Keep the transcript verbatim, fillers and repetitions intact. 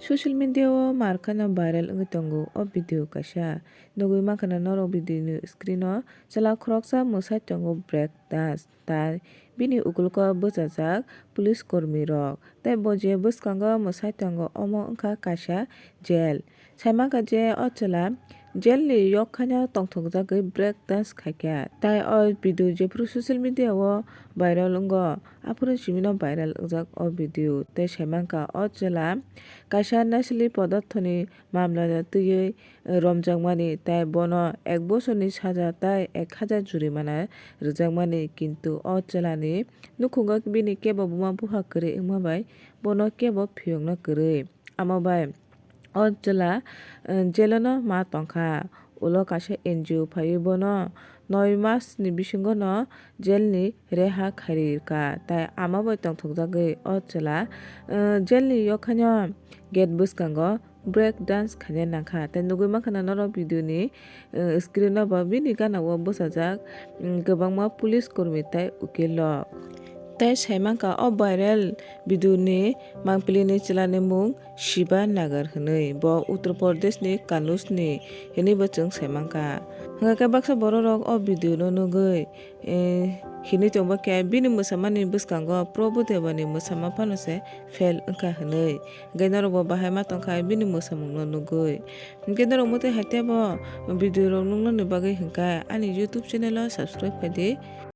Social media o markhano viral wngwi tongo o video kaisa. Nugwi mankha na norok video ni screen o chwla khoroksa mwsai tongo break dance. Tai bini ukulogo bwchajak police kormi rok. Tai bo je bwskango mwsai tongo omo wngkha kaisa jail. Saimankha je o chwla jail ni yokhaino tongthokjagwi break dance khaikha. Tai o video jephuru social media o viral wngo, aphuru simino viral wngjak o video. Tai saimankha o chwla kaisa nasili podarthoni mamla twiwi romjakmani, tai bono ek bosorni saja tai ek hajar jurimana rwjakmani, kintu o chwlani nukhungo bini kebo buma bupha kwrwi wngma bai bono kebo phiyokna kwrwi. Amo bai o chwla, eh, jail-o no ma tongkha. Ulo kaisa N G O phaiwi bono noi mas ni bisingo no jail ni reha khairwi rwkha, tai ama bai tongthokjagwi o chwla, eh, jail ni yokhaino gate bwskango break dance khaina nangkha. Tai nugwi mankha na norok video ni, eh, screen o bo bini gana o bwchajak, mm, kwbangma police kormi tai ukil rok. Tai saimankha o viral video ni mangpili ni chwla ni mung Shiva Nagar hwnwi, bo Uttar Pradesh ni Kanauj ni hwnwi bo chwng saimankha. Hwnkhe baksa borok rok o video no nugwi, eh, hinwi tongba khe bini mwsamani bwskango Prabhu Deva ni mwsama phano se fail wngkha hwnwi. Hwnkhe norok bo bahai ma tongkha bini mwsamung no nugwi. Hwnkhe norok motwi hai tebo video rok nuknani bagwi hwnkhe ani YouTube channel o subscribe khaidi.